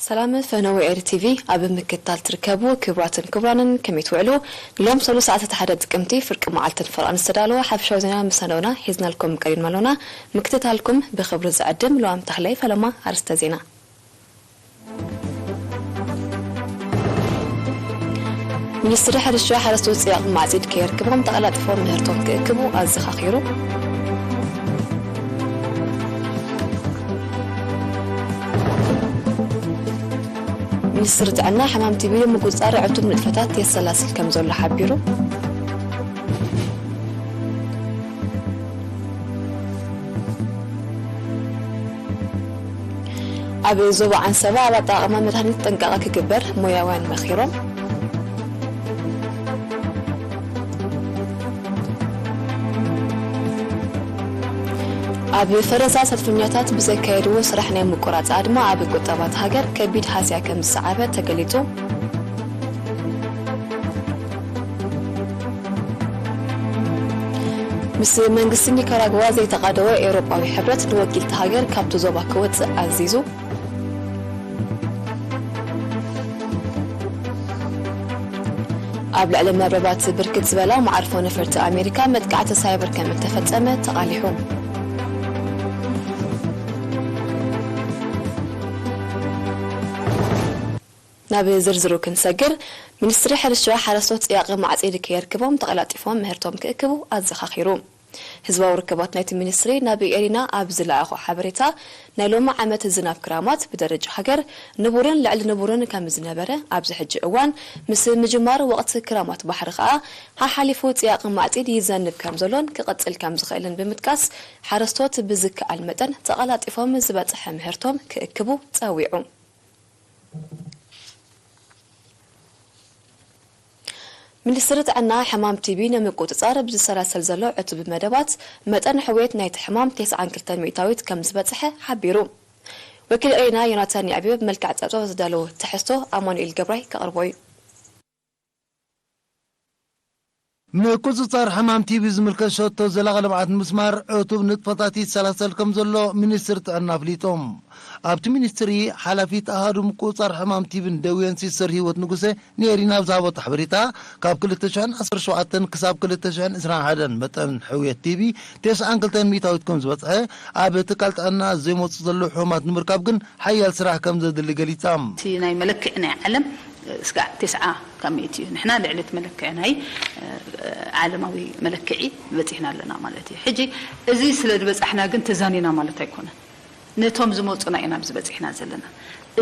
ሰላም ፈነወ ኤሪ ቲቪ ኣብ ምክትታል ትርከቡ ክቡራትን ክቡራንን ከመይ ትውዕሉ? ንሎም ሰሉስ ሰዓታት ሓደ ጥቅምቲ ፍርቂ መዓልትን ፈርቓን ዝተዳለወ ሓፈሻዊ ዜና ምስ ኣነውና ሒዝናልኩም ቀሪብና ኣሎና። ምክትታልኩም ብኽብሪ ዝዕድም ልዋም ተኽላይ። ፈለማ ኣርስተ ዜና። ሚኒስትሪ ሕርሻ ሓረስቶት ጽያቕ ማዕጺድ ከየርክቦም ተቐላጢፎም ምህርቶም ክእክቡ ኣዘኻኺሩ። ሚኒስትሪ ጥዕና ሕማም ቲቢ ንምቁጽጻር ዕቱብ ንጥፈታት የሰላስል ከም ዘሎ ሓቢሩ። ኣብ ዞባ ዓንሰባ ኣብ ኣጠቓቕማ መድሃኒት ጥንቃቐ ክግበር ሞያውያን መኺሮም። ኣብ ፈረንሳ ሰልፈኛታት ብዘካየድዎ ስራሕ ናይ ምቁራጽ ኣድማ ኣብ ቁጠባ እታ ሃገር ከቢድ ሃስያ ከም ዝሰዓበ ተገሊጹ። ምስ መንግስቲ ኒካራግዋ ዘይተቓደወ ኤውሮጳዊ ሕብረት ንወኪል እታ ሃገር ካብቲ ዞባ ክወጽእ ኣዚዙ። ኣብ ልዕሊ መርበባት ብርክት ዝበላ መዓርፎ ነፈርቲ ኣሜሪካ መጥቃዕቲ ሳይበር ከም እተፈጸመ ተቓሊሑ። ናብ ዝርዝሩ ክንሰግር፣ ሚኒስትሪ ሕርሻ ሓረስቶት ጽያቒ ማዕጺድ ከየርክቦም ተቐላጢፎም ምህርቶም ክእክቡ ኣዘኻኺሩ። ህዝባዊ ርክባት ናይቲ ሚኒስትሪ ናብ ኤሪና ኣብ ዝለኣኾ ሓበሬታ፣ ናይ ሎሚ ዓመት ዝናብ ክራማት ብደረጃ ሃገር ንቡርን ልዕሊ ንቡርን ከም ዝነበረ፣ ኣብዚ ሕጂ እዋን ምስ ምጅማር ወቕቲ ክራማት ባሕሪ ከኣ ሓሓሊፉ ጽያቒ ማዕጺድ ይዘንብ ከም ዘሎን ክቕጽል ከም ዝኽእልን ብምጥቃስ፣ ሓረስቶት ብዝከኣል መጠን ተቐላጢፎም ዝበጽሐ ምህርቶም ክእክቡ ጸዊዑ። ሚኒስትሪ ጥዕና ሕማም ቲቢ ንምቁጽጻር ብዝሰላሰል ዘሎ ዕቱብ መደባት፣ መጠን ሕውየት ናይቲ ሕማም ተስዓን ክልተን ሚእታዊት ከም ዝበጽሐ ሓቢሩ። ወኪል ኤሪና ዮናታን የዕብዮ ብመልክዕ ጸብጻብ ዝዳለዎ ትሕዝቶ ኣማኑኤል ገብራይ ከቕርቦ እዩ። ምቁጽጻር ሕማም ቲቢ ዝምልከት ሸቶ ዘላቒ ልምዓት ንምስማር ዕቱብ ንጥፈታት ይሰላሰል ከም ዘሎ ሚኒስትሪ ጥዕና ኣፍሊጡ። ኣብቲ ሚኒስትሪ ሓላፊት ኣሃዱ ምቁጽጻር ሕማም ቲቢን ደዌን ሲስተር ህይወት ንጉሴ ንኤሪና ኣብ ዝሃበቶ ሓበሬታ፣ ካብ ክልተ ሽሕን ዓሰርተ ሸውዓተን ክሳብ ክልተ ሽሕን ዕስራን ሓደን መጠን ሕውየት ቲቢ ተስዓን ክልተን ሚእታዊት ከም ዝበጽሐ፣ ኣብ ትካል ጥዕና ዘይመጹ ዘለዉ ሕሙማት ንምርካብ ግን ሓያል ስራሕ ከም ዘድሊ ገሊጻ። እቲ ናይ መለክዒ ናይ ዓለም ስጋዕ ተስዓ ካብ ሚእቲ እዩ። ንሕና ልዕሊ እቲ መለክዒ ናይ፣ እ፣ ዓለማዊ መለክዒ በጺሕና ኣለና ማለት እዩ። ሕጂ እዚ ስለ ዝበጻሕና ግን ተዛኒና ማለት ኣይኮነን። ነቶም ዝመጹና ኢና ኣብዚ በጺሕና ዘለና።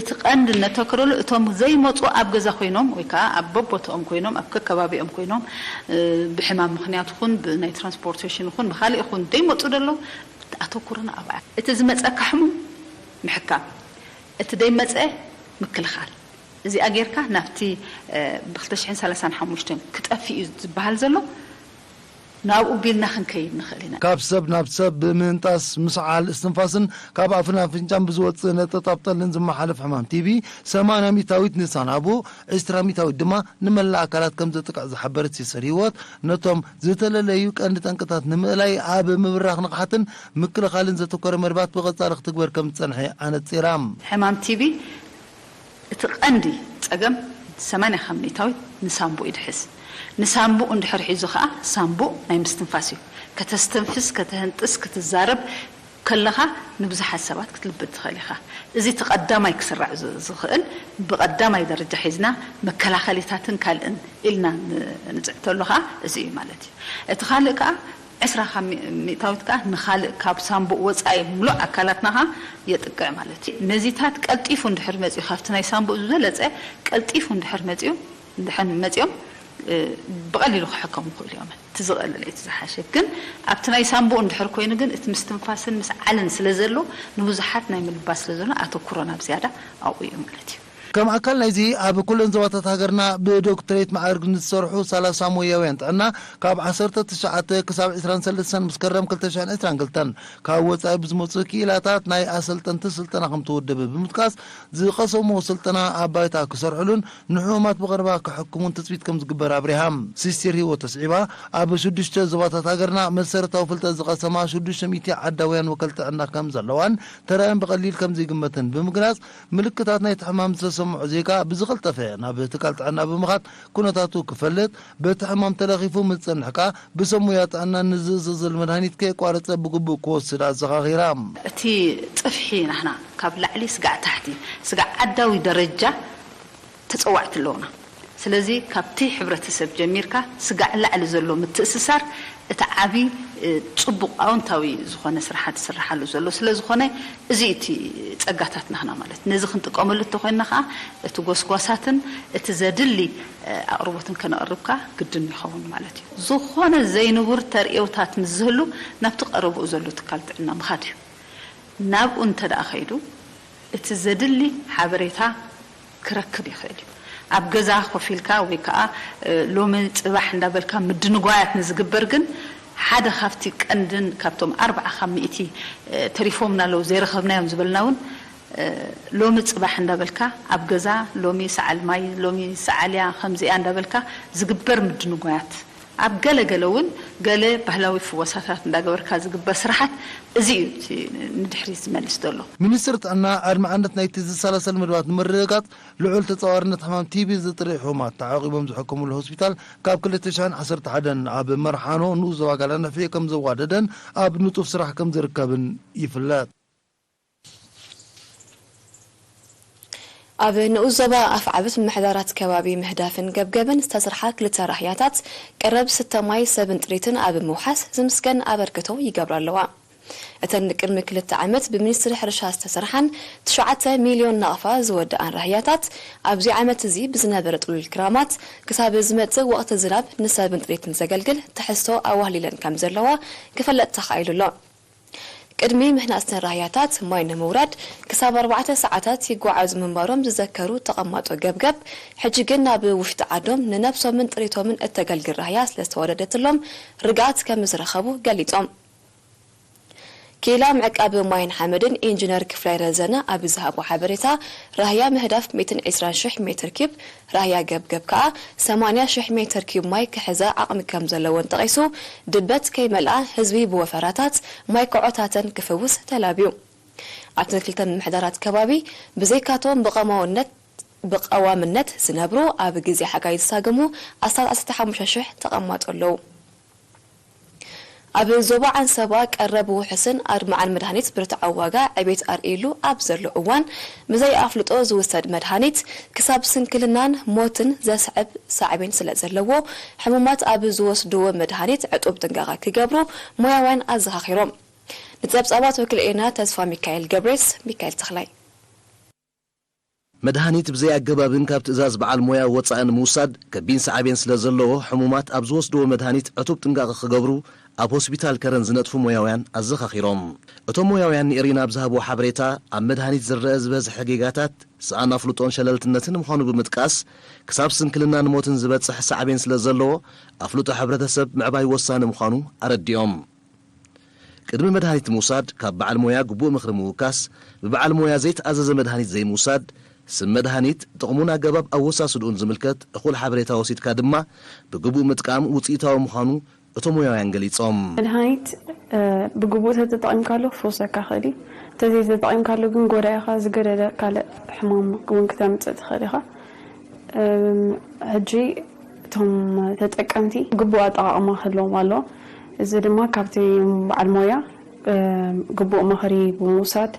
እቲ ቀንዲ እነተክረሉ እቶም ዘይመጹ ኣብ ገዛ ኮይኖም ወይ ከኣ ኣብ በቦትኦም ኮይኖም ኣብ ከከባቢኦም ኮይኖም፣ እ፣ ብሕማም ምኽንያት ይኹን ብናይ ትራንስፖርቴሽን ይኹን ብኻልእ ይኹን ዘይመጹ ዘለዉ ኣተኩሮና ኣብኣ። እቲ ዝመጸካ ሕሙም ምሕካም፣ እቲ ዘይመጸ ምክልኻል። እዚኣ ጌርካ ናብቲ፣ እ፣ ብ ክልተ ሽሕን ሰላሳን ሓሙሽተን ክጠፍእ እዩ ዝበሃል ዘሎ፣ ናብኡ ቢልና ክንከይድ ንኽእል ኢና። ካብ ሰብ ናብ ሰብ ብምንጣስ፣ ምስዓል፣ እስትንፋስን ካብ ኣፍን ኣፍንጫን ብዝወጽእ ነጠጣብ ጠልን ዝመሓለፍ ሕማም ቲቢ ሰማንያ ሚእታዊት ንሳናቡእ፣ ዕስራ ሚእታዊት ድማ ንመላእ ኣካላት ከም ዘጥቅዕ ዝሓበረት ሲስተር ህይወት፣ ነቶም ዝተለለዩ ቀንዲ ጠንቅታት ንምእላይ ኣብ ምብራኽ ንቕሓትን ምክልኻልን ዘተኮረ መደባት ብቐጻሊ ክትግበር ከም ዝጸንሐ ኣነጺራ። ሕማም ቲቢ እቲ ቀንዲ ጸገም ሰማንያ ካብ ሚእታዊት ንሳንቡእ ይድሕዝ። ንሳንቡእ እንድሕር ሒዙ ኸኣ ሳንቡእ ናይ ምስትንፋስ እዩ። ከተስተንፍስ፣ ከተህንጥስ፣ ክትዛረብ ከለኻ ንብዙሓት ሰባት ክትልብጥ ትኽእል ኢኻ። እዚ እቲ ቀዳማይ ክስራዕ ዝ-፣ ዝኽእል ብቐዳማይ ደረጃ ሒዝና መከላኸሊታትን ካልእን ኢልና ን-፣ ንጽዕተሉ ኸኣ እዚ እዩ ማለት እዩ። እቲ ካልእ ከኣ ዕስራ ካብ ሚ-፣ ሚእታዊት ከኣ ንኻልእ ካብ ሳንቡእ ወጻኢ ምሉእ ኣካላትና ኸኣ የጥቅዕ ማለት እዩ። ነዚታት ቀልጢፉ እንድሕር መጺኡ፣ ካብቲ ናይ ሳንቡእ ዝበለጸ ቀልጢፉ እንድሕር መጺኡ፣ እንድሕር መጺኦም፣ እ፣ ብቐሊሉ ክሕከሙ ይኽእሉ እዮም። እቲ ዝቐለለ እዩ፣ እቲ ዝሓሸ። ግን ኣብቲ ናይ ሳንቡእ እንድሕር ኮይኑ ግን እቲ ምስትንፋስን ምስዓልን ስለ ዘሎ፣ ንብዙሓት ናይ ምልባስ ስለ ዘሎ፣ ኣተኩሮና ብዝያዳ ኣብኡ እዩ ማለት እዩ። ከም ኣካል ናይዚ፣ ኣብ ኩለን ዞባታት ሃገርና ብዶክትሬት መዓርግ ንዝሰርሑ ሰላሳ ሞያውያን ጥዕና፣ ካብ ዓሰርተ ትሽዓተ ክሳብ ዕስራን ሰለስተን መስከረም ክልተ ሽሕን ዕስራን ክልተን፣ ካብ ወጻኢ ብዝመጹ ክኢላታት ናይ ኣሰልጠንቲ ስልጠና ከም ተወደበ ብምጥቃስ፣ ዝቐሰምዎ ስልጠና ኣብ ባይታ ክሰርሕሉን ንሕሙማት ብቐረባ ክሕክሙን ትጽቢት ከም ዝግበር ኣብሪሃ። ሲስቴር ህይወት ተስዒባ፣ ኣብ ሽዱሽተ ዞባታት ሃገርና መሰረታዊ ፍልጠት ዝቐሰማ ሽዱሽተ ሚእቲ ዓዳውያን ወከልቲ ጥዕና ከም ዘለዋን ተራእየን ብቐሊል ከም ዘይግመትን ብምግላጽ፣ ምልክታት ናይቲ ሕማም ዝተሰምዖ ዜጋ ብዝቐልጠፈ ናብ ትካል ጥዕና ብምኻድ ኩነታቱ ክፈልጥ፣ በቲ ሕማም ተለኺፉ ምስ ዝጸንሕ ከኣ ብሰብ ሞያ ጥዕና ንዝእዘዘሉ መድሃኒት ከየቋረጸ ብግቡእ ክወስድ ኣዘኻኺራ። እቲ ጽፍሒ ናህና ካብ ላዕሊ ስጋዕ ታሕቲ፣ ስጋዕ ዓዳዊ ደረጃ ተጸዋዕቲ ኣለውና። ስለዚ ካብቲ ሕብረተሰብ ጀሚርካ ስጋዕ ላዕሊ ዘሎ ምትእስሳር እቲ ዓቢ፣ እ፣ ጽቡቕ ኣወንታዊ ዝኾነ ስራሓት ዝስርሓሉ ዘሎ ስለ ዝኾነ፣ እዚ እቲ ጸጋታት ናህና ማለት። ነዚ ክንጥቀመሉ እንተኾይንና ከኣ እቲ ጎስጓሳትን እቲ ዘድሊ፣ እ፣ ኣቕርቦትን ከነቕርብ ከኣ ግድን ይኸውን ማለት እዩ። ዝኾነ ዘይንቡር ተርእዮታት ምስ ዝህሉ ናብቲ ቀረብኡ ዘሎ ትካል ጥዕና ምኻድ እዩ። ናብኡ እንተ ደኣ ከይዱ እቲ ዘድሊ ሓበሬታ ክረክብ ይኽእል እዩ። ኣብ ገዛ ኮፍ ኢልካ ወይ ከኣ፣ እ፣ ሎሚ ጽባሕ እንዳበልካ ምድንጓያት ንዝግበር ግን ሓደ ካብቲ ቀንድን ካብቶም ኣርብዓ ካብ ሚእቲ፣ እ፣ ተሪፎምና ኣለዉ ዘይረኸብናዮም ዝበልና እውን፣ እ፣ ሎሚ ጽባሕ እንዳበልካ ኣብ ገዛ ሎሚ ሰዓል ማይ፣ ሎሚ ሰዓል እያ፣ ከምዚ እያ እንዳበልካ ዝግበር ምድንጓያት፣ ኣብ ገለ ገለ እውን ገለ ባህላዊ ፍወሳታት እንዳገበርካ ዝግበር ስራሓት እዚ እዩ እቲ ንድሕሪት ዝመልስ ዘሎ። ሚኒስትሪ ጥዕና ኣድማዕነት ናይቲ ዝሰላሰል መደባት ንምርግጋጽ ልዑል ተጻዋርነት ሕማም ቲቢ ዝጥርይ ሕሙማት ተዓቂቦም ዝሕከምሉ ሆስፒታል ካብ ክልተ ሽሕን ዓሰርተ ሓደን ኣብ መርሓኖ ንኡስ ዞባ ጋላነፍሒ ከም ዘዋደደን ኣብ ንጡፍ ስራሕ ከም ዝርከብን ይፍለጥ። ኣብ ንኡስ ዞባ ኣፍዓበት ምምሕዳራት ከባቢ ምህዳፍን ገብገብን ዝተሰርሓ ክልተ ራህያታት ቀረብ ስተ ማይ ሰብን ጥሪትን ኣብ ምውሓስ ዝምስገን ኣበርክቶ ይገብራ ኣለዋ። እተን ቅድሚ ክልተ ዓመት ብሚኒስትሪ ሕርሻ ዝተሰርሓን ትሽዓተ ሚልዮን ናቕፋ ዝወድኣን ራህያታት ኣብዚ ዓመት እዚ ብዝነበረ ጥሉል ክራማት ክሳብ ዝመጽእ ወቕቲ ዝናብ ንሰብን ጥሪትን ዘገልግል ትሕዝቶ ኣዋህሊለን ከም ዘለዋ ክፍለጥ ተኻኢሉ ኣሎ። ቅድሚ ምህናጽ ተራህያታት ማይ ንምውራድ ክሳብ ኣርባዕተ ሰዓታት ይጓዓዙ ምንባሮም ዝዘከሩ ተቐማጦ ገብገብ፣ ሕጂ ግን ናብ ውሽጢ ዓዶም ንነብሶምን ጥሪቶምን እተገልግል ራህያ ስለዝተወደደትሎም ርግኣት ከም ዝረኸቡ ገሊጾም። ክኢላ ምዕቃብ ማይን ሓመድን ኢንጂነር ክፍላይ ረዘነ ኣብ ዝሃቦ ሓበሬታ፣ ራህያ ምህዳፍ ሚእትን ዕስራን ሽሕ ሜትር ኪዩብ፣ ራህያ ገብገብ ከኣ ሰማንያ ሽሕ ሜትር ኪዩብ ማይ ክሕዛ ዓቕሚ ከም ዘለወን ጠቒሱ፣ ድበት ከይመልኣ ህዝቢ ብወፈራታት ማይ ክዖታተን ክፍውስ ተላብዩ። ኣብተን ክልተ ምምሕዳራት ከባቢ ብዘይካቶም ብቐማውነት ብቐዋምነት ዝነብሩ ኣብ ግዜ ሓጋይ ዝሳገሙ ኣስታት ዓሰርተ ሓሙሽተ ሽሕ ተቐማጦ ኣለዉ። ኣብ ዞባ ዓንሰባ ቀረብ ውሑስን ኣድማዕን መድሃኒት ብርትዓዊ ዋጋ ዕቤት ኣርእይሉ ኣብ ዘሎ እዋን፣ ብዘይ ኣፍልጦ ዝውሰድ መድሃኒት ክሳብ ስንክልናን ሞትን ዘስዕብ ሳዕቤን ስለ ዘለዎ፣ ሕሙማት ኣብ ዝወስድዎ መድሃኒት ዕጡብ ጥንቃቐ ክገብሩ ሞያውያን ኣዘኻኺሮም። ንጸብጻባት ወኪል ኤና ተስፋ ሚካኤል ገብሬስ፣ ሚካኤል ተኽላይ። መድሃኒት ብዘይ ኣገባብን ካብ ትእዛዝ በዓል ሞያ ወጻእን ምውሳድ ከቢን ሳዕቤን ስለ ዘለዎ፣ ሕሙማት ኣብ ዝወስድዎ መድሃኒት ዕቱብ ጥንቃቐ ክገብሩ ኣብ ሆስፒታል ከረን ዝነጥፉ ሞያውያን ኣዘኻኺሮም። እቶም ሞያውያን ንኤሪና ኣብ ዝሃብዎ ሓበሬታ፣ ኣብ መድሃኒት ዝረአ ዝበዝሐ ጌጋታት ስኣን ኣፍልጦን ሸለልትነትን ምዃኑ ብምጥቃስ፣ ክሳብ ስንክልናን ሞትን ዝበጽሕ ሳዕቤን ስለ ዘለዎ፣ ኣፍልጦ ሕብረተሰብ ምዕባይ ወሳኒ ምዃኑ ኣረዲኦም። ቅድሚ መድሃኒት ምውሳድ ካብ በዓል ሞያ ግቡእ ምኽሪ ምውካስ፣ ብበዓል ሞያ ዘይተኣዘዘ መድሃኒት ዘይምውሳድ፣ ስም መድሃኒት፣ ጥቕሙን ኣገባብ ኣወሳስድኡን ዝምልከት እኹል ሓበሬታ ወሲድካ ድማ ብግቡእ ምጥቃም ውፅኢታዊ ምዃኑ እቶም ሞያውያን ገሊፆም። መድሃኒት ብግቡእ ተተጠቒምካሉ ክፍውሰካ ይኽእል እዩ። እንተዘይተጠቒምካሉ ግን ጎዳኢኻ ዝገደደ ካልእ ሕማም እውን ክተምፅእ ትኽእል ኢኻ። ሕጂ እቶም ተጠቀምቲ ግቡእ ኣጠቓቕማ ክህልዎም ኣለዎ። እዚ ድማ ካብቲ በዓል ሞያ ግቡእ ምኽሪ ብምውሳድ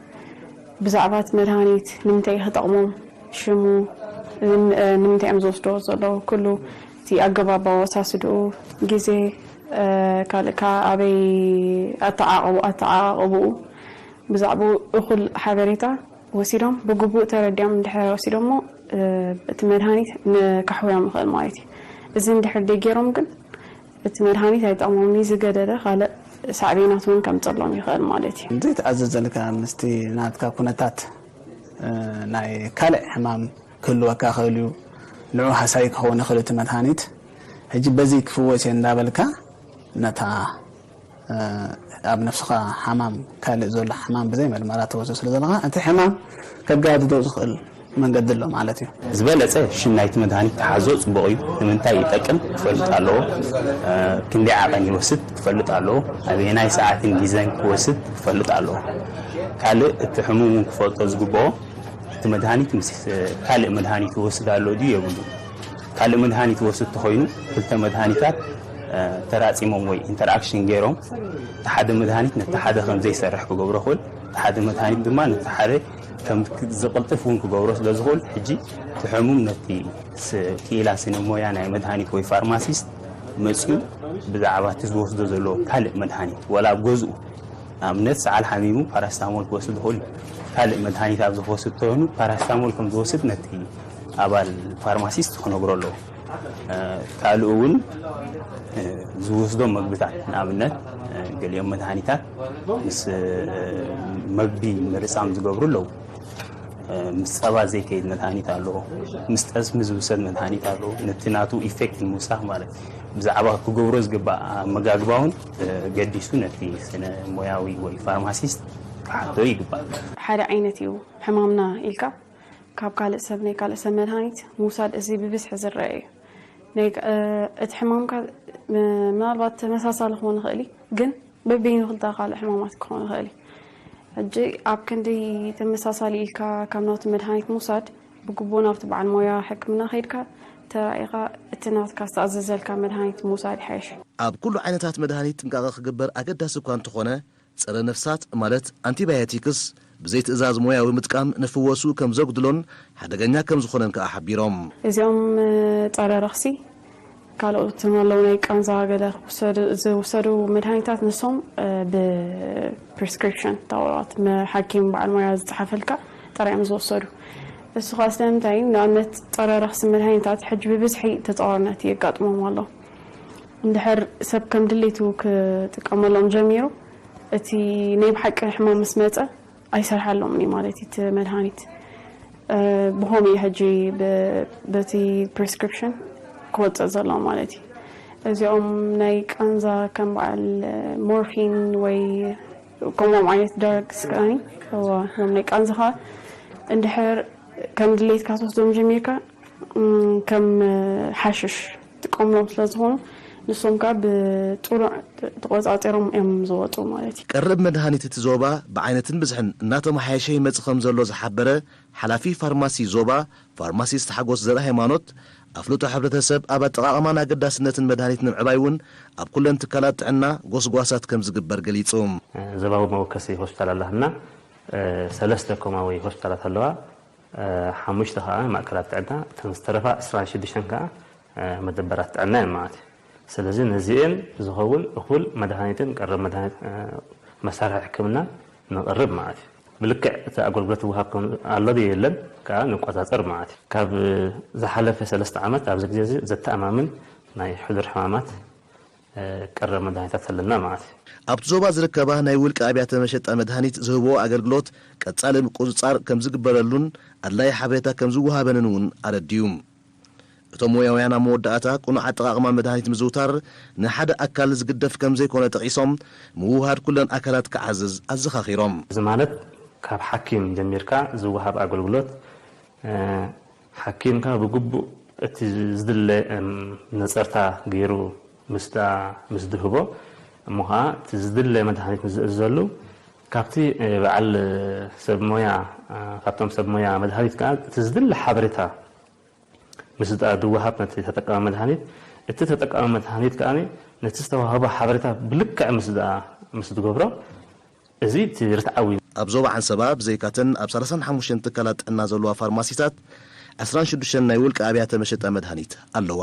ብዛዕባ እቲ መድሃኒት ንምንታይ እዩ ክጠቕሞም፣ ሽሙ፣ ንምንታይ እዮም ዝወስድዎ ዘለዉ፣ ኩሉ እቲ ኣገባብ ኣወሳስድኡ፣ ግዜ፣ ካልእ ከኣ ኣበይ ኣተዓቕቡ ኣተዓቕብኡ ብዛዕባኡ እኹል ሓበሬታ ወሲዶም ብግቡእ ተረዲኦም እንድሕር ወሲዶሞ እቲ መድሃኒት ከሕውዮም ይኽእል ማለት እዩ። እዚ እንድሕር ደይገይሮም ግን እቲ መድሃኒት ኣይጠቕሞምን እዩ፣ ዝገደደ ካልእ ሳዕቤናት እውን ከምፅሎም ይኽእል ማለት እዩ። ዘይተኣዘዘልካ ምስቲ ናትካ ኩነታት ናይ ካልእ ሕማም ክህልወካ ይኽእል እዩ። ንዑ ሃሳይ ክኸውን ይኽእል እቲ መድሃኒት። ሕጂ በዚ ክፍወስ እየ እንዳበልካ ነታ ኣብ ነፍስኻ ሓማም ካልእ ዘሎ ሓማም ብዘይ መርመራ ትወስዶ ስለ ዘለኻ እቲ ሕማም ከጋድዶ ዝኽእል መንገዲ ኣሎ ማለት እዩ። ዝበለጸ ሽም ናይቲ መድሃኒት ተሓዞ ጽቡቕ እዩ። ንምንታይ ይጠቅም ክፈልጥ ኣለዎ። ክንደይ ዓቐን ይወስድ ክፈልጥ ኣለዎ። ኣበየናይ ሰዓትን ግዜን ክወስድ ክፈልጥ ኣለዎ። ካልእ እቲ ሕሙም ክፈልጦ ዝግብኦ እቲ መድሃኒት ምስ ካልእ መድሃኒት ይወስድ ኣሎ ድዩ የብሉ። ካልእ መድሃኒት ይወስድ ተኾይኑ ክልተ መድሃኒታት ተራጺሞም ወይ ኢንተርኣክሽን ገይሮም እቲ ሓደ መድሃኒት ነቲ ሓደ ከም ዘይሰርሕ ክገብሮ ክእል፣ እቲ ሓደ መድሃኒት ድማ ነቲ ሓደ ከም ዝቕልጥፍ እውን ክገብሮ ስለ ዝኽእል ሕጂ እቲ ሕሙም ነቲ ክኢላ ስነ ሞያ ናይ መድሃኒት ወይ ፋርማሲስት መፅኡ ብዛዕባ እቲ ዝወስዶ ዘለዎ ካልእ መድሃኒት ወላ ኣብ ገዝኡ ንኣብነት ሰዓል ሓሚሙ ፓራስታሞል ክወስድ ይኽእል እዩ። ካልእ መድሃኒት ኣብ ዝወስድ ተኾይኑ ፓራስታሞል ከም ዝወስድ ነቲ ኣባል ፋርማሲስት ክነግሮ ኣለዎ። ካልኡ እውን ዝወስዶ መግብታት ንኣብነት ገሊኦም መድሃኒታት ምስ መግቢ ምርፃም ዝገብሩ ኣለዉ። ምስ ፀባ ዘይከይድ መድሃኒት ኣለዎ። ምስ ጠስሚ ዝውሰድ መድሃኒት ኣለዎ። ነቲ ናቱ ኢፌክት ንምውሳኽ ማለት ብዛዕባ ክገብሮ ዝግባእ ኣመጋግባ እውን ገዲሱ ነቲ ስነ ሞያዊ ወይ ፋርማሲስት ክሓቶ ይግባእ። ሓደ ዓይነት እዩ ሕማምና ኢልካ ካብ ካልእ ሰብ ናይ ካልእ ሰብ መድሃኒት ምውሳድ እዚ ብብዝሒ ዝረአ እዩ። ናይ እቲ ሕማምካ ምናልባት ተመሳሳሊ ክኾን ይኽእል እዩ፣ ግን በበይኑ ክልተ ካልእ ሕማማት ክኾን ይኽእል እዩ። ሕጂ ኣብ ክንዲ ተመሳሳሊ ኢልካ ካብ ናቱ መድሃኒት ምውሳድ ብግቡእ ናብቲ በዓል ሞያ ሕክምና ከይድካ ተራኢኻ እቲ ናትካ ዝተኣዘዘልካ መድሃኒት ምውሳድ ይሓይሽ። ኣብ ኩሉ ዓይነታት መድሃኒት ጥንቃቐ ክግበር ኣገዳሲ እኳ እንተኾነ፣ ጸረ ነፍሳት ማለት ኣንቲባዮቲክስ ብዘይ ትእዛዝ ሞያዊ ምጥቃም ንፍወሱ ከም ዘጉድሎን ሓደገኛ ከም ዝኾነን ከኣ ሓቢሮም። እዚኦም ጸረ ረኽሲ ካልኦትን ኣለዉ ናይ ቃንዛ ገለ ዝውሰዱ መድሃኒታት ንሶም ብፕሪስክሪፕሽን ታወራት ሓኪም በዓል ሞያ ዝጸሓፈልካ ጥራይ እዮም ዝወሰዱ። እሱ ከዓ ስለምንታይ ንኣብነት ጸረ ረኽሲ መድሃኒታት ሕጂ ብብዝሒ ተጻዋርነት የጋጥሞም ኣሎ። እንድሕር ሰብ ከም ድሌቱ ክጥቀመሎም ጀሚሩ እቲ ናይ ብሓቂ ሕማም ምስ መጸ ኣይሰርሓሎም እዩ ማለት እዩ እቲ መድሃኒት። ብሆም እዩ ሕጂ በቲ ፕሪስክሪፕሽን ክወፅእ ዘሎ ማለት እዩ። እዚኦም ናይ ቃንዛ ከም በዓል ሞርፊን ወይ ከምኦም ዓይነት ድራግስ ከዓኒ እዞም ናይ ቃንዛ ከዓ እንድሕር ከም ድሌትካ ትወስዶም ጀሚርካ ከም ሓሽሽ ጥቀምሎም ስለ ዝኾኑ ንሶም ከዓ ብጥሩዕ ተቆፃፂሮም እዮም ዝወፁ ማለት እዩ። ቀረብ መድሃኒት እቲ ዞባ ብዓይነትን ብዝሕን እናተመሓየሸ ይመፅእ ከም ዘሎ ዝሓበረ ሓላፊ ፋርማሲ ዞባ ፋርማሲስት ሓጎስ ዘርኣሃይማኖት ኣፍልጦ ሕብረተሰብ ኣብ ኣጠቓቕማን ኣገዳስነትን መድሃኒት ንምዕባይ እውን ኣብ ኩለን ትካላት ጥዕና ጎስጓሳት ከም ዝግበር ገሊፁ። ዞባዊ መወከሲ ሆስፒታል ኣላትና ሰለስተ ኮማዊ ሆስፒታላት ኣለዋ። ሓሙሽተ ከዓ ማእከላት ጥዕና እተን ዝተረፋ ዕስራን ሽዱሽተን ከዓ መደበራት ጥዕና እዮም ማለት እዩ። ስለዚ ነዚኤን ዝኸውን እኹል መድሃኒትን ቀረብ መድሃኒት መሳርሒ ሕክምና ንቕርብ ማለት እዩ። ብልክዕ እቲ ኣገልግሎት ይወሃብ ኣሎ ዶ የለን ከዓ ንቆፃፀር ማለት እዩ። ካብ ዝሓለፈ ሰለስተ ዓመት ኣብዚ ግዜ እዚ ዘተኣማምን ናይ ሕዱር ሕማማት ቀረብ መድሃኒታት ኣለና ማለት እዩ። ኣብቲ ዞባ ዝርከባ ናይ ውልቂ ኣብያተ መሸጣ መድሃኒት ዝህብዎ ኣገልግሎት ቀጻሊ ምቁጽጻር ከም ዝግበረሉን ኣድላዪ ሓበሬታ ከም ዝወሃበንን እውን ኣረድዩ። እቶም ሞያውያን ኣብ መወዳእታ ቅኑዕ ኣጠቓቕማ መድሃኒት ምዝውታር ንሓደ ኣካል ዝግደፍ ከም ዘይኮነ ጠቒሶም ምውህሃድ ኩለን ኣካላት ክዓዝዝ ኣዘኻኺሮም። እዚ ማለት ካብ ሓኪም ጀሚርካ ዝወሃብ ኣገልግሎት ሓኪምካ ብግቡእ እቲ ዝድለ ነፀርታ ገይሩ ምስ ምስ ድህቦ እሞ ከዓ እቲ ዝድለ መድሃኒት ምስ ዝእዘሉ ካብቲ በዓል ሰብ ሞያ ካብቶም ሰብ ሞያ መድሃኒት ከዓ እቲ ዝድለ ሓበሬታ ምስ ድወሃብ ነቲ ተጠቃሚ መድሃኒት እቲ ተጠቃሚ መድሃኒት ከዓ ነቲ ዝተዋህቦ ሓበሬታ ብልክዕ ምስ ዝገብሮ እዚ እቲ ርትዓዊ እዩ። ኣብ ዞባ ዓንሰባ ብዘይካተን ኣብ ሰላሳን ሓሙሽተን ትካላት ጥዕና ዘለዋ ፋርማሲታት ዕስራን ሽዱሽተን ናይ ውልቂ ኣብያተ መሸጣ መድሃኒት ኣለዋ።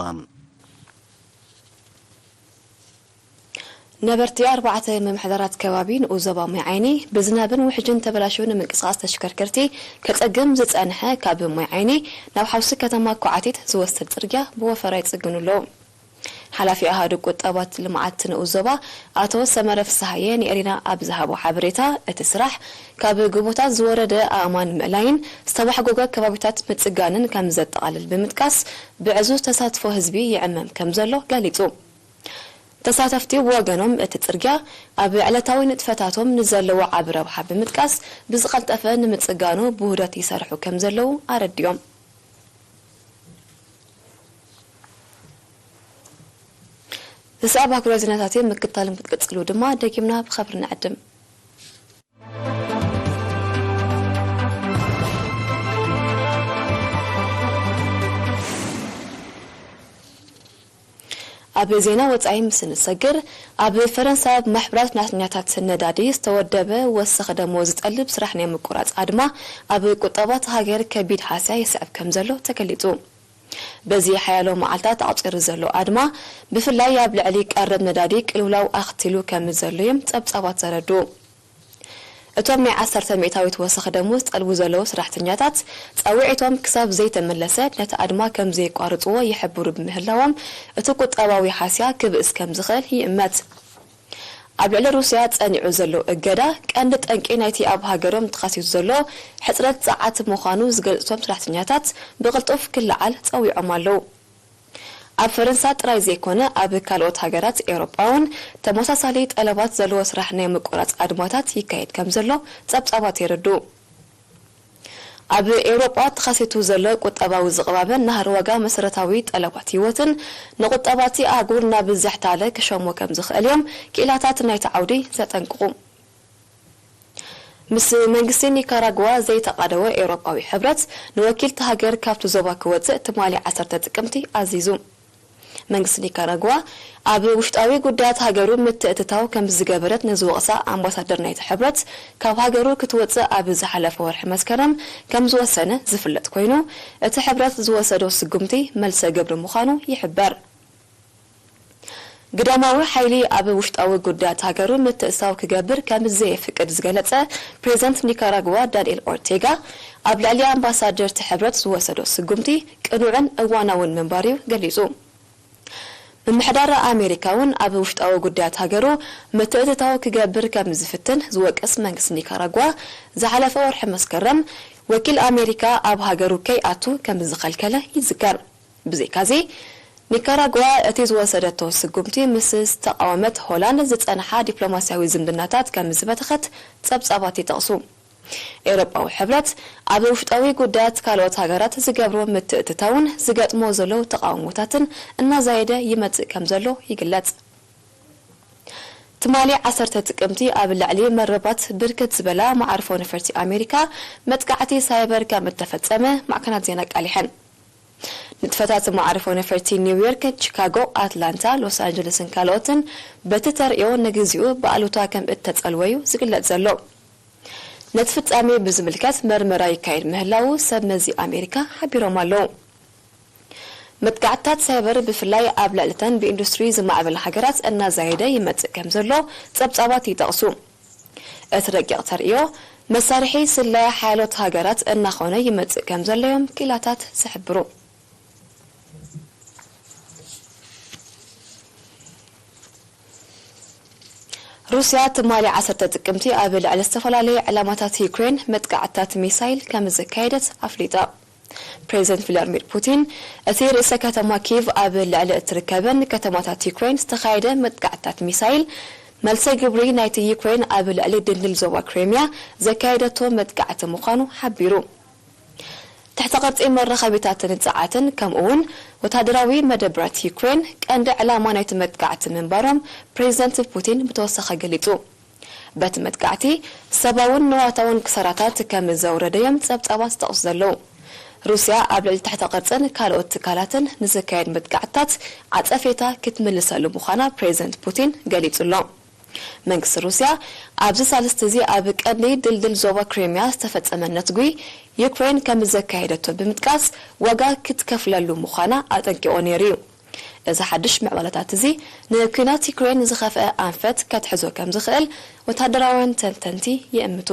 ነበርቲ ኣርባዕተ ምምሕዳራት ከባቢ ንኡስ ዞባ ማይ ዓይኒ ብዝናብን ውሕጅን ተበላሽዩ ንምንቅስቓስ ተሽከርከርቲ ከጸግም ዝጸንሐ ካብ ማይ ዓይኒ ናብ ሓውሲ ከተማ ኳዕቲት ዝወስድ ጽርግያ ብወፈራ ይጽግኑ ኣለዉ። ሓላፊ ኣሃዱ ቁጠባት ልምዓት ንኡስ ዞባ ኣቶ ሰመረ ፍስሃየ ንኤሪና ኣብ ዝሃቦ ሓበሬታ፣ እቲ ስራሕ ካብ ጎቦታት ዝወረደ ኣእማን ምእላይን ዝተባሕጎገ ከባቢታት ምጽጋንን ከም ዘጠቓልል ብምጥቃስ፣ ብዕዙዝ ተሳትፎ ህዝቢ ይዕመም ከም ዘሎ ገሊጹ። ተሳተፍቲ ብወገኖም፣ እቲ ጽርግያ ኣብ ዕለታዊ ንጥፈታቶም ንዘለዎ ዓቢ ረብሓ ብምጥቃስ፣ ብዝቐልጠፈ ንምጽጋኑ ብውህደት ይሰርሑ ከም ዘለዉ ኣረዲኦም። ዝስዕብ ኣህጉራዊ ዜናታት እዮም ምክትታሎም ክትቅጽሉ ድማ ደጊምና ብኸብሪ ንዕድም። ኣብ ዜና ወጻኢ ምስ እንሰግር፣ ኣብ ፈረንሳ ብማሕበራት ናትኛታት ነዳዲ ዝተወደበ ወሰኽ ደሞዝ ዝጠልብ ስራሕ ናይ ምቁራጽ ኣድማ ኣብ ቁጠባት ሃገር ከቢድ ሃስያ የስዕብ ከም ዘሎ ተገሊጹ። በዚ ሓያሎ መዓልታት ኣቑጺሩ ዘሎ ኣድማ፣ ብፍላይ ኣብ ልዕሊ ቀረብ ነዳዲ ቅልውላው ኣኽቲሉ ከም ዘሎ እዮም ጸብጻባት ዘረድኡ። እቶም ናይ ዓሰርተ ሚእታዊት ወሰኽ ደሞዝ ዝጠልቡ ዘለዉ ሰራሕተኛታት፣ ጻውዒቶም ክሳብ ዘይተመለሰ ነቲ ኣድማ ከም ዘየቋርጽዎ ይሕብሩ ብምህላዎም፣ እቲ ቁጠባዊ ሃስያ ክብእስ ከም ዝኽእል ይእመት። ኣብ ልዕሊ ሩስያ ጸኒዑ ዘሎ እገዳ፣ ቀንዲ ጠንቂ ናይቲ ኣብ ሃገሮም ተኸሲቱ ዘሎ ሕጽረት ጸዓት ምዃኑ ዝገልጹ እቶም ሰራሕተኛታት፣ ብቕልጡፍ ክለዓል ጸዊዖም ኣለዉ። ኣብ ፈረንሳ ጥራይ ዘይኮነ፣ ኣብ ካልኦት ሃገራት ኤውሮጳ እውን ተመሳሳሊ ጠለባት ዘለዎ ስራሕ ናይ ምቁራጽ ኣድማታት ይካየድ ከም ዘሎ ጸብጻባት የረድኡ። ኣብ ኤውሮጳ ተኸሲቱ ዘሎ ቁጠባዊ ዝቕባበን ናህሪ ዋጋ መሰረታዊ ጠለባት ህይወትን፣ ንቁጠባቲ ኣህጉር ናብ ዘሕታለ ክሸሞ ከም ዝኽእል እዮም ክኢላታት ናይቲ ዓውዲ ዘጠንቅቑ። ምስ መንግስቲ ኒካራጓ ዘይተቓደወ ኤውሮጳዊ ሕብረት፣ ንወኪልቲ ሃገር ካብቲ ዞባ ክወጽእ ትማሊ ዓሰርተ ጥቅምቲ ኣዚዙ። መንግስቲ ኒካራጓ ኣብ ውሽጣዊ ጉዳያት ሃገሩ ምትእትታው ከም ዝገበረት ንዝወቕሳ ኣምባሳደር ናይቲ ሕብረት፣ ካብ ሃገሩ ክትወጽእ ኣብ ዝሓለፈ ወርሒ መስከረም ከም ዝወሰነ ዝፍለጥ ኮይኑ፣ እቲ ሕብረት ዝወሰዶ ስጉምቲ መልሰ ግብሪ ምዃኑ ይሕበር። ግዳማዊ ሓይሊ ኣብ ውሽጣዊ ጉዳያት ሃገሩ ምትእትታው ክገብር ከም ዘየፍቅድ ዝገለጸ ፕሬዚደንት ኒካራጓ ዳንኤል ኦርቴጋ፣ ኣብ ልዕሊ ኣምባሳደር እቲ ሕብረት ዝወሰዶ ስጉምቲ ቅኑዕን እዋናውን ምንባሩ ገሊጹ። ምምሕዳር ኣሜሪካ እውን ኣብ ውሽጣዊ ጉዳያት ሃገሩ ምትእትታው ክገብር ከም ዝፍትን ዝወቅስ መንግስቲ ኒካራጓ፣ ዝሓለፈ ወርሒ መስከረም ወኪል ኣሜሪካ ኣብ ሃገሩ ከይኣቱ ከም ዝኸልከለ ይዝከር። ብዘይካዚ፣ ኒካራጓ እቲ ዝወሰደቶ ስጉምቲ ምስ ዝተቓወመት ሆላንድ ዝጸንሓ ዲፕሎማስያዊ ዝምድናታት ከም ዝበተኸት ጸብጻባት ይጠቕሱ። ኤውሮጳዊ ሕብረት ኣብ ውሽጣዊ ጉዳያት ካልኦት ሃገራት ዝገብሮ ምትእትታውን ዝገጥሞ ዘሎ ተቓውሞታትን እናዛየደ ይመጽእ ከም ዘሎ ይግለጽ። ትማሊ ዓሰርተ ጥቅምቲ ኣብ ልዕሊ መርበባት ብርክት ዝበላ መዓርፎ ነፈርቲ ኣሜሪካ መጥቃዕቲ ሳይበር ከም እተፈጸመ ማዕከናት ዜና ኣቃሊሐን። ንጥፈታት መዓርፎ ነፈርቲ ኒውዮርክ፣ ቺካጎ፣ ኣትላንታ፣ ሎስ ኣንጀለስን ካልኦትን በቲ ተርእዮ ንግዚኡ ብኣሉታ ከም እተጸልወዩ ዝግለጽ ዘሎ። ነቲ ፍጻሜ ብዝምልከት መርመራ ይካየድ ምህላዉ ሰብ መዚ ኣሜሪካ ሓቢሮም ኣለዉ። መጥቃዕትታት ሳይበር ብፍላይ ኣብ ልዕሊተን ብኢንዱስትሪ ዝማዕበላ ሃገራት እናዛየደ ይመጽእ ከም ዘሎ ጸብጻባት ይጠቕሱ። እቲ ረቂቕ ተርእዮ መሳርሒ ስለያ ሓያሎት ሃገራት እናኾነ ይመጽእ ከም ዘሎ እዮም ክኢላታት ዝሕብሩ። ሩስያ ትማሊ ዓሰርተ ጥቅምቲ ኣብ ልዕሊ ዝተፈላለዩ ዕላማታት ዩክሬን መጥቃዕትታት ሚሳይል ከም ዘካየደት ኣፍሊጣ። ፕሬዚደንት ቭላድሚር ፑቲን፣ እቲ ርእሰ ከተማ ኪቭ ኣብ ልዕሊ እትርከበን ከተማታት ዩክሬን ዝተኻየደ መጥቃዕትታት ሚሳይል፣ መልሰ ግብሪ ናይቲ ዩክሬን ኣብ ልዕሊ ድንድል ዞባ ክሬምያ ዘካየደቶ መጥቃዕቲ ምዃኑ ሓቢሩ። ትሕተ ቅርጺ መራኸቢታትን ጸዓትን፣ ከምኡ እውን ወታደራዊ መደብራት ዩክሬን ቀንዲ ዕላማ ናይቲ መጥቃዕቲ ምንባሮም ፕሬዚደንት ፑቲን ብተወሳኺ ገሊጹ። በቲ መጥቃዕቲ ሰብኣውን ንዋታውን ክሳራታት ከም ዘውረደዮም ጸብጻባት ዝጠቕሱ ዘለዉ። ሩስያ ኣብ ልዕሊ ትሕተ ቅርጽን ካልኦት ትካላትን ንዝካየድ መጥቃዕትታት ዓጸፌታ ክትምልሰሉ ምዃና ፕሬዚደንት ፑቲን ገሊጹ ኣሎ። መንግስቲ ሩስያ ኣብዚ ሳልስቲ እዚ ኣብ ቀንዲ ድልድል ዞባ ክሬምያ ዝተፈጸመ ነትጒ ዩክሬን ከም ዘካየደቶ ብምጥቃስ፣ ዋጋ ክትከፍለሉ ምዃና ኣጠንቂቑ ነይሩ እዩ። እዚ ሓድሽ ምዕባለታት እዚ ንኲናት ዩክሬን ዝኸፍአ ኣንፈት ከትሕዞ ከም ዝኽእል ወታደራውያን ተንተንቲ ይእምቱ።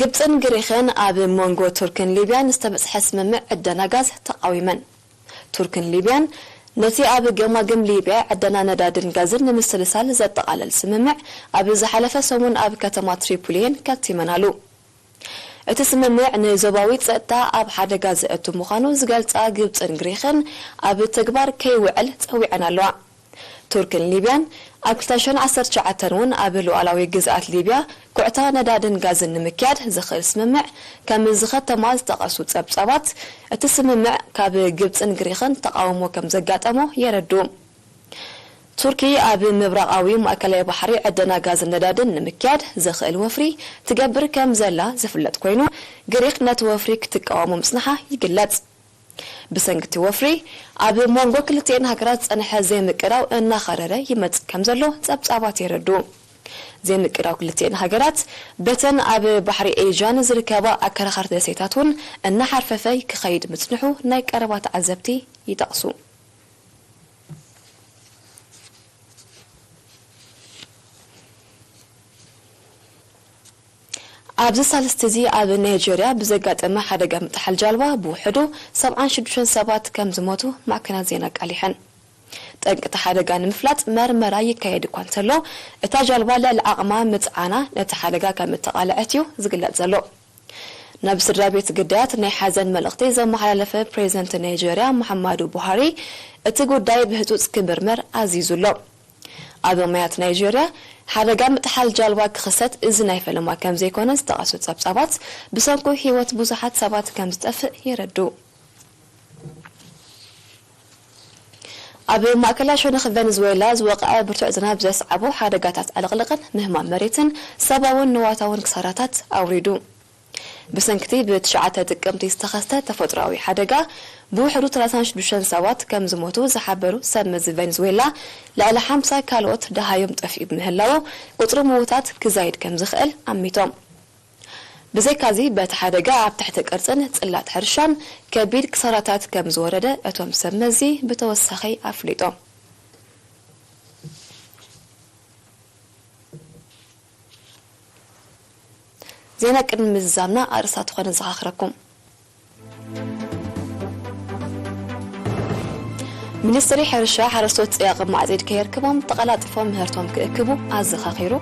ግብጽን ግሪኽን ኣብ መንጎ ቱርክን ሊብያን ዝተበጽሐ ስምምዕ ዕደና ጋዝ ተቓዊመን። ቱርክን ሊብያን ነቲ ኣብ ገማግም ሊብያ ዕደና ነዳድን ጋዝን ንምስልሳል ዘጠቓለል ስምምዕ ኣብ ዝሓለፈ ሰሙን ኣብ ከተማ ትሪፖሊየን ከቲመናሉ። እቲ ስምምዕ ንዞባዊ ጸጥታ ኣብ ሓደጋ ዘእቱ ምዃኑ ዝገልጻ ግብጽን ግሪኽን ኣብ ተግባር ከይውዕል ጸዊዐን ኣለዋ። ቱርክን ሊብያን ኣብ ክልተ ሽሕን ዓሰርተ ትሽዓተን እውን ኣብ ሉዓላዊ ግዝኣት ሊብያ ኩዕታ ነዳድን ጋዝን ንምክያድ ዝኽእል ስምምዕ ከም ዝኸተማ ዝጠቐሱ ጸብጻባት፣ እቲ ስምምዕ ካብ ግብጽን ግሪኽን ተቓውሞ ከም ዘጋጠሞ የረድኡ። ቱርኪ ኣብ ምብራቓዊ ማእከላይ ባሕሪ ዕደና ጋዝን ነዳድን ንምክያድ ዘኽእል ወፍሪ ትገብር ከም ዘላ ዝፍለጥ ኮይኑ፣ ግሪኽ ነቲ ወፍሪ ክትቃወሞ ምጽንሓ ይግለጽ። ብሰንኪ እቲ ወፍሪ፣ ኣብ መንጎ ክልቲኤን ሃገራት ዝጸንሐ ዘይምቅዳው እናኸረረ ይመጽእ ከም ዘሎ ጸብጻባት የረድኡ። ዘይምቅዳው ክልቲኤን ሃገራት፣ በተን ኣብ ባሕሪ ኤዥያን ዝርከባ ኣከራኸርቲ ደሴታት እውን እናሓርፈፈ ክኸይድ ምጽንሑ ናይ ቀረባ ተዓዘብቲ ይጠቕሱ። ኣብዚ ሳልስቲ እዚ ኣብ ናይጀርያ ብዘጋጠመ ሓደጋ ምጥሓል ጃልባ ብውሕዱ ሰብዓን ሽዱሽተን ሰባት ከም ዝሞቱ ማዕከናት ዜና ኣቃሊሐን። ጠንቂ እቲ ሓደጋ ንምፍላጥ መርመራ ይካየድ እኳ እንተሎ፣ እታ ጃልባ ልዕሊ ዓቕማ ምጽዓና ነቲ ሓደጋ ከም እተቓልዐት እዩ ዝግለጽ ዘሎ። ናብ ስድራ ቤት ግዳያት ናይ ሓዘን መልእኽቲ ዘመሓላለፈ ፕሬዝደንት ናይጀርያ ሙሓማዱ ቡሃሪ፣ እቲ ጉዳይ ብህጹጽ ክምርመር ኣዚዙ ኣሎ። ኣብ ማያት ናይጀርያ ሓደጋ ምጥሓል ጃልባ ክኽሰት እዚ ናይ ፈለማ ከም ዘይኮነ ዝጠቐሱ ጸብጻባት፣ ብሰንኩ ህይወት ብዙሓት ሰባት ከም ዝጠፍእ የረድኡ። ኣብ ማእከላይ ሸነኽ ቨነዝዌላ ዝወቕዐ ብርቱዕ ዝናብ ዘስዓቦ ሓደጋታት ዕልቕልቕን ምህማም መሬትን ሰብኣውን ንዋታውን ክሳራታት ኣውሪዱ። ብሰንክቲ ብትሽዓተ ጥቅምቲ ዝተኸስተ ተፈጥሮኣዊ ሓደጋ ብውሕዱ ሰላሳን ሽዱሽተን ሰባት ከም ዝሞቱ ዝሓበሩ ሰብ መዚ ቨነዝዌላ፣ ልዕሊ ሓምሳ ካልኦት ደሃዮም ጠፊኡ ብምህላዉ፣ ቁጽሪ ምዉታት ክዛይድ ከም ዝኽእል ኣሚቶም። ብዘይካዚ፣ በቲ ሓደጋ ኣብ ትሕቲ ቅርጽን ጽላት ሕርሻን ከቢድ ክሳራታት ከም ዝወረደ እቶም ሰብ መዚ ብተወሳኺ ኣፍሊጦም። ዜና ቅድሚ ምዝዛምና ኣርእስታት ኮነ ዘኻኽረኩም። ሚኒስትሪ ሕርሻ፣ ሓረስቶት ጽያቕ ማዕጺድ ከየርክቦም ተቐላጢፎም ምህርቶም ክእክቡ ኣዘኻኺሩ።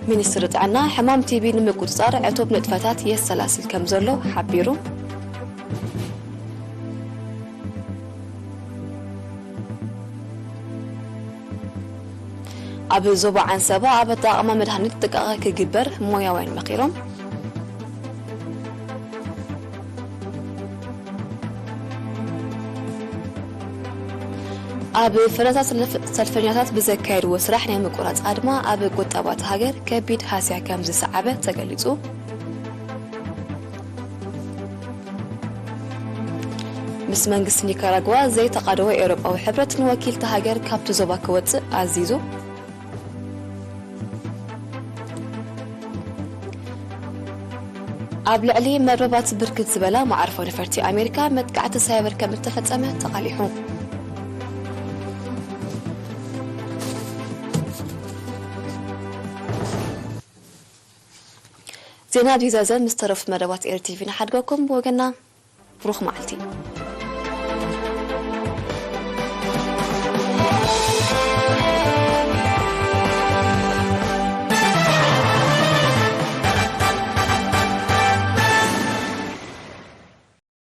ሚኒስትሪ ጥዕና፣ ሕማም ቲቢ ንምቁጽጻር ዕቱብ ንጥፈታት የሰላስል ከም ዘሎ ሓቢሩ። ኣብ ዞባ ዓንሰባ ኣብ ኣጠቓቕማ መድሃኒት ጥንቃቐ ክግበር ሞያውያን መኺሮም። ኣብ ፈረንሳ ሰልፍ-፣ ሰልፈኛታት ብዘካየድዎ ስራሕ ናይ ምቁራጽ ኣድማ ኣብ ቁጠባ እታ ሃገር ከቢድ ሃስያ ከም ዝሰዓበ ተገሊጹ። ምስ መንግስቲ ኒካራጓ ዘይተቓደወ ኤውሮጳዊ ሕብረት ንወኪል እታ ሃገር ካብቲ ዞባ ክወጽእ ኣዚዙ። ኣብ ልዕሊ መርበባት ብርክት ዝበላ መዓርፎ ነፈርቲ ኣሜሪካ መጥቃዕቲ ሳይበር ከም እተፈጸመ ተቓሊሑ። ዜና ዲዛዘ ምስ ተረፉ መደባት ኤር ቲቪ ንሓድገኩም። ብወገና ብሩኽ መዓልቲ።